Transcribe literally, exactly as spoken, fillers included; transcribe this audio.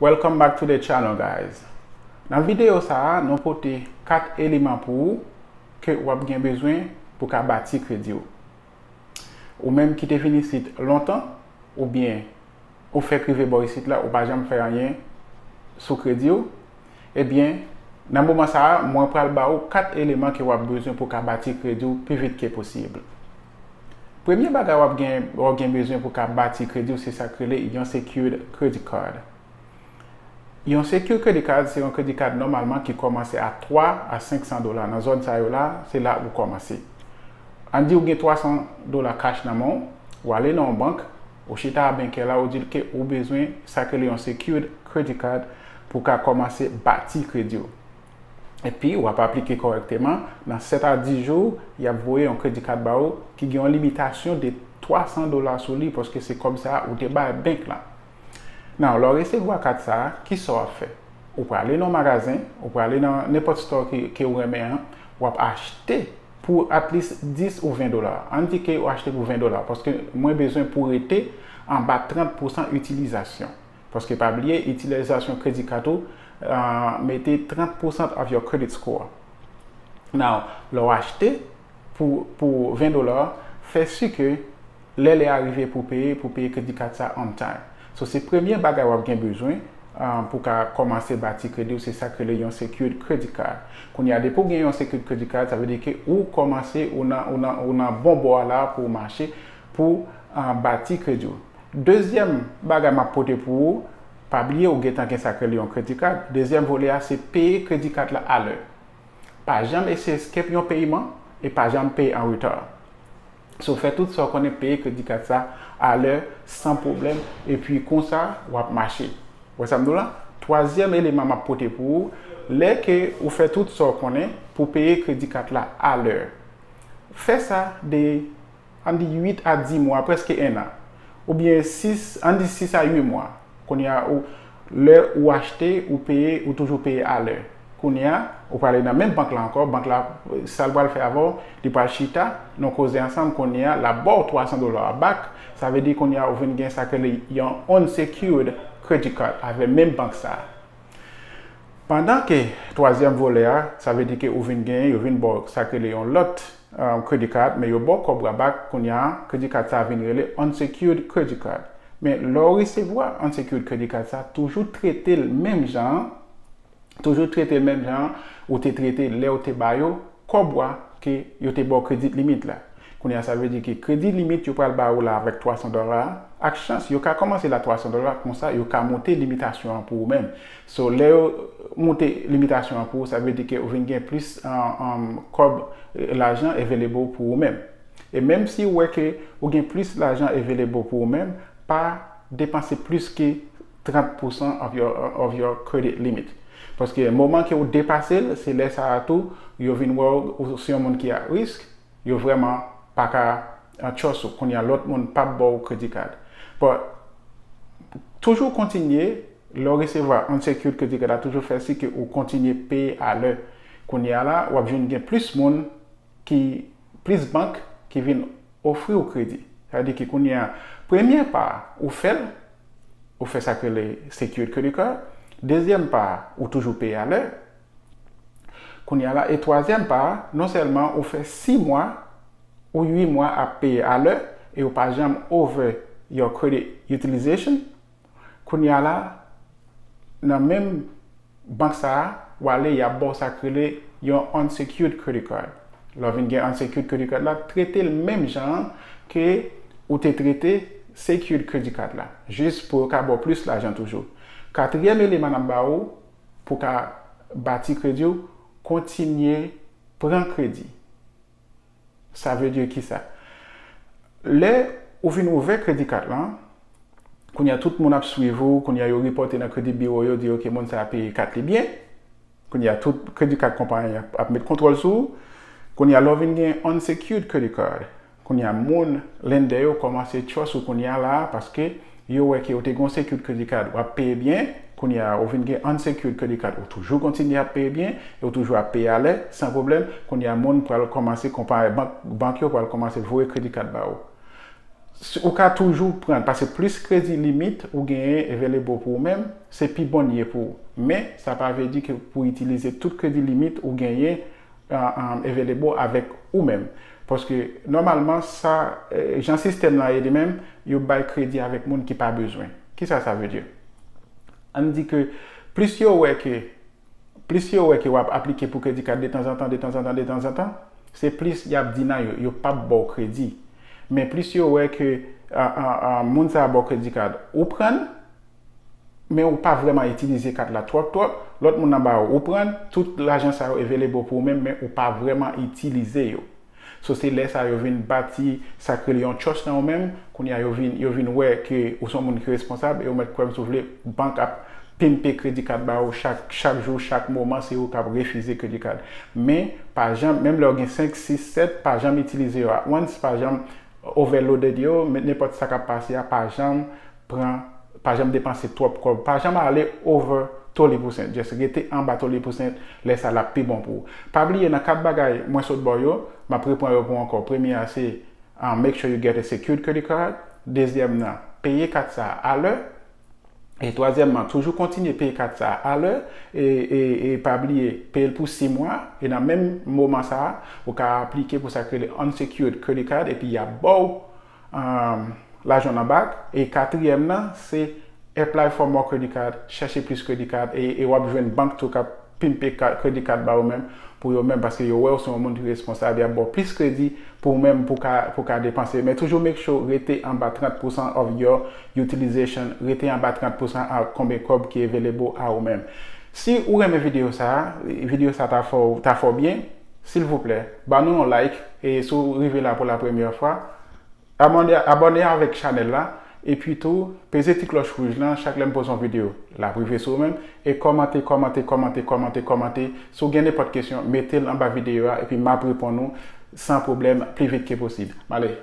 Welcome back to the channel, guys. Nan videyo sa a, nou pote kat eleman pou ou ke w ap gen bezwen pou ka bati kredi w. Ou menm ki te vin isit lontan, oubyen ou fèk rive bò isit la, ou pa janm fè anyen sou kredi w, ebyen, nan moman sa a, mwen pral ba ou kat eleman ke w ap bezwen pou ka bati kredi w pi vit ke posib. Premye bagay w ap gen, w ap gen bezwen pou ka bati kredi w, se sa k rele yon secured credit card. Yon secured credit card se yon credit card nòmalman ki kòmanse a twa a senk san dola. Nan zòn sa yo la, se la ou kòmanse. Ann di ou gen twa san dola cash nan men w, ou ale nan yon bank, ou chita a bankè la, ou di l ke ou bezwen sa k rele yon secured credit card pou ka kòmanse bati kredi w. Epi, w ap aplike kòrèkteman, nan sèt a dis jou, y ap voye yon credit card ba ou ki gen yon limitasyon de twa san dola sou li, paske se kòb sa a ou te bay bank la. Now, lè w resevwa kat sa a, kisa w ap fè? Ou prale nan yon magazen, ou prale nan nenpòt store ke, ke w renmen an, w ap achte pou at least dis ou ven dola. Ann di ke w achte pou ven dola, paske mwen bezwen pou rete anba trant pousan itilizasyon. Paske pa bliye, itilizasyon credit card ou uh, mete trant pousan of your credit score. Now, lè w achte pou, pou ven dola, fè si ke lè lè a rive pou peye, pou peye credit card sa on time. So, se premye bagay w ap gen bezwen uh, pou ka kòmanse bati kredi w, se sa k rele yon secured credit card. Kounye a, depi w gen yon secured credit card, sa vle di ke ou kòmanse, ou nan, ou nan, ou nan bon bò a la pou w mache, pou uh, bati kredi w. Dezyèm bagay m ap pote pou ou, pa bliye ou gentan gen sa k rele yon credit card. Dezyèm volè a se peye credit card la alè. Pa janm eseye skip yon peyman e pa janm peye an reta. So fè tout sa w konnen peye credit card sa alè san pwoblèm epi konsa w ap mache. Wè sa m di w la? Twazyèm eleman m ap pote pou ou, lè ke ou fè tout sa w konnen pou peye credit card la alè. Fè sa de ann di uit a dis mwa, prèske en an. Oubyen sis, ann di sis a uit mwa. Kounye a, ou, lè ou achte, ou peye, ou toujou peye alè. Kounye a, ou prale nan menm bank la ankò, bank la, sa l pral fè avè w, li pral chita, nou koze ansanm, kounye a, l ap ba w twa san dola a back, sa vle di kounye a, ou vin gen sa k rele yon unsecured credit card avè menm bank sa a. Pandan ke twazyèm volè a, sa vle di ke ou vin genyen, yo vin ba w sa k rele yon lòt um, credit card, men yo ba w kòb ou a back, kounye a, credit card sa a vin rele unsecured credit card. Men lè w resevwa unsecured credit card sa, toujou trete l menm jan an, toujou trete l menm jan an, ou te trete lè w te ba yo kòb ou a ke yo te ba w credit limit la. Kounye a, sa vle di ke credit limit yo pral ba ou la avèk twa san dola a, ak chans, yo ka kòmanse la twa san dola, konsa yo ka monte limitasyon an pou ou menm. So, lè yo monte limitasyon an pou ou, sa vle di ke ou vin gen plis an, an, kòb, eh, lajan available pou ou menm. E menm si ou wè ke ou gen plis lajan available pou ou menm, pa depanse plis ke trant pousan of your, of your credit limit. Paske moman ke ou depase l, se lè sa a tou, yo vin wè w, ou se yon moun ki a risk, yo vrèman pa ka uh, trust ou. Kounye a lòt moun p ap ba w credit card. But toujou kontinye, lè w resevwa unsecured credit card la, toujou fè si ke ou kontinye peye alè. Kounye a la, w ap jwenn gen plis moun ki, plis bank ki vin ofri w kredi. Sa vle di ke kounye a, premye pa a, ou fè l, ou fè sa k rele secured credit card. Dezyèm pa a, ou toujou peye alè. Kounye a la, e twazyèm pa a, non sèlman ou fè sis mwa ou uit mwa ap peye alè, e ou pa janm over your credit utilization, kounye a la, nan menm bank sa a, w ale, y ap ba w sa k rele yon unsecured credit card. Lè w vin gen unsecured credit card la, trete l menm jan an ke ou te trete secured credit card la, jis pou yo ka ba w plis lajan toujou. Katriyèm eleman n ap ba ou pou ka bati kredi w, kontinye pran kredi. Sa vle di kisa? Lè ou vin ouvè credit card lan, kounye a tout moun ap swiv ou, kounye a yo repòte nan credit bureau, yo di, ok, moun sa a peye kat li byen. Kounye a tout credit card konpayi ap, ap met kontwòl sou ou. Kounye a lè w vin gen unsecured credit card, kounye a moun, lender yo kòmanse trust ou kounye a la a, paske yo wè ke ou te gen yon secured credit card, w ap peye byen, kounye a ou vin gen unsecured credit card, ou toujou kontinye ap peye byen, e ou toujou ap peye alè, san pwoblèm, kounye a moun pral kòmanse, konpayi, bank, bank yo pral kòmanse voye credit card ba ou. Si ou ka toujou pran, paske plis kredi limit ou genyen available pou ou menm, se pi bon l ye pou ou. Men, sa pa vle di ke pou itilize tout kredi limit ou genyen uh, um, available avèk ou menm. Paske, nòmalman, sa, eh, jan sistèm nan ye li menm, yo bay kredi avèk moun ki pa bezwen. Kisa sa vle di? Ann di ke plis yo wè ke plis yo wè ke w ap aplike pou kredi kad detanzantan, detanzantan, detanzantan, se plis y ap deny yo, yo p ap ba w kredi. Men plis yo wè ke a, a, a, moun sa a ba w kredi kad, ou pran l, men ou pa vrèman itilize kat la twòp twòp, lòt moun nan ba w, ou pran l, tout lajan sa yo available pou ou menm, men ou pa vrèman itilize yo. So se lè sa yo vin bati sa k rele yon trust nan ou menm, kounye a yo vin, yo vin wè ke ou se yon moun ki responsab e yo mèt kwè m si w vle, bank ap pimpe kredi kad ba ou chak, chak jou, chak moman, se ou k ap refize kredi kad. Men, pa janm, menm lè w gen senk, sis, sèt, pa janm itilize yo at once, pa janm overloaded yo, men nenpòt sa k ap pase a, pa janm pran, pa janm depanse twòp kòb, pa janm ale over twenty percent, just rete anba twenty percent, lè sa l ap pi bon pou ou. Pa bliye nan kat bagay mwen sot ba w yo, m ap repran yo pou w ankò. Premye a se, uh, make sure you get a secured credit card. Dezyèm nan, peye kat sa a alè. E twazyèmman, toujou kontinye peye kat sa a alè. E, e, e pa bliye, peye l pou sis mwa. E nan menm moman sa a, ou ka aplike pou sa k rele unsecured credit card. Epi y ap ba w, um, lajan nan bak. E katriyèm nan, se apply for more credit card, chèche plis credit card. E, e w ap jwenn bank tou k ap pimpe ka, credit card ba ou menm, pou yo menm, paske yo wè w se yon moun ki responsab, y ap ba w plis kredi pou ou menm pou ka, pou ka depanse. Men toujou make sure rete anba trant pousan of your utilization, rete anba trant pousan a konbyen kòb ki available a ou menm. Si ou renmen videyo sa a, videyo sa a ta fè w, ta fè w byen, silvouplè, ba nou yon like, e si w rive la pou la premyè fwa, abòne, abòne avèk chanèl la, epi tou, peze ti klòch wouj lan, chak lè m poze yon videyo, l ap rive sou ou menm, e kòmante, kòmante, kòmante, kòmante, kòmante. Si w gen nenpòt kesyon, mete l anba videyo a, epi m ap reponn ou san pwoblèm, pi vit ke posib. M ale.